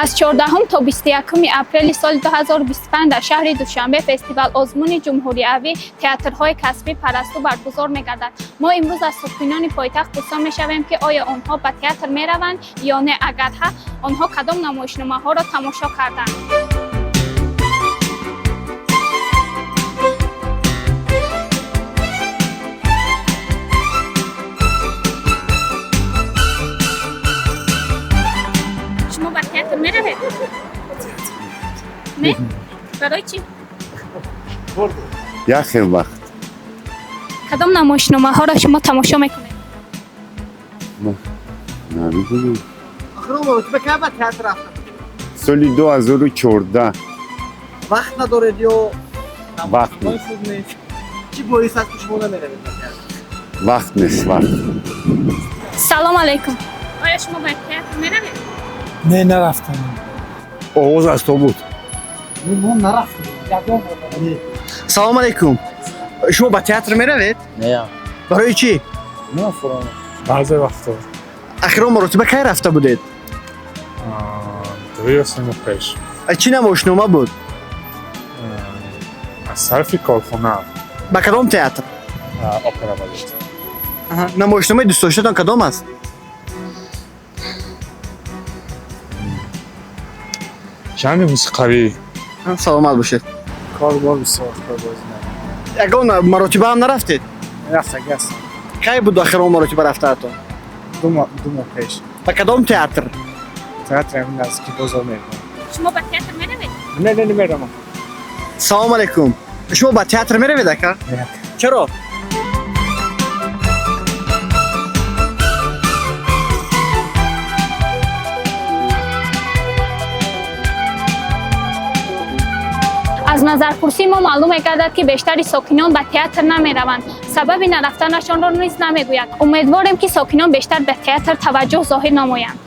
Аз 14 то 21 апрели соли 2025 дар шаҳри Душанбе фестивал озмуни ҷумҳуриявии театрҳои касбӣ «Парасту» баргузор мегардад. Мо имрӯз аз сокинони пойтахт пурсон мешавем, ки оё онҳо ба театр мераванд ё не, агар ҳа, онҳо кадом намоишномаҳоро тамошо карданд. Шумо ба театр меравед? Не? Барои чӣ? Як хел вақт. Кадом намоишномаҳоро шумо тамошо мекунед? Намедонам. Охирон маротиба кай ба театр рафта будед? Соли 2014. Вақт надоред ё Вақт намоишномаи нест. хуб нест? Чӣ боис аст, ки шумо намеравед ба театр? Вақт нест, вақт. Салом алейкум. Оё шумо ба театр меравед? Не, нарафтам. Оғоз аз тобут. Мо нарафтем. Ягон бор. Салом алейкум. Шумо ба театр меравед? Не. Барои чӣ? Нафурам. Баъзе вақто. Охирон маротиба кай рафта будед? 2 ё 3 моҳ пеш. Чӣ намоишнома буд? Аз тарафи корхона. Ба кадом театр? Опера балет. Намоишномаи дӯстдоштатон кадом аст? Жанри мусиқавӣ. Саломат бошед. Корбор бисёр, корбозӣ не. Ягон маротиба ҳам нарафтед? Рафтагӣ ҳастам. Кай буд охирон маротиба рафтаатон? 2 моҳ пеш. Ба кадом театр? Театр ҳамин наздики бозор меравам. Шумо ба театр меравед? Не, намеравам. Салом алейкум. Шумо ба театр меравед, ака? Не. Чаро? Аз назарпурсии мо маълум мегардад, ки бештари сокинон ба театр намераванд, сабаби нарафтанашонро низ намегӯянд. Умедворем, ки сокинон бештар ба театр таваҷҷӯҳ зоҳир намоянд.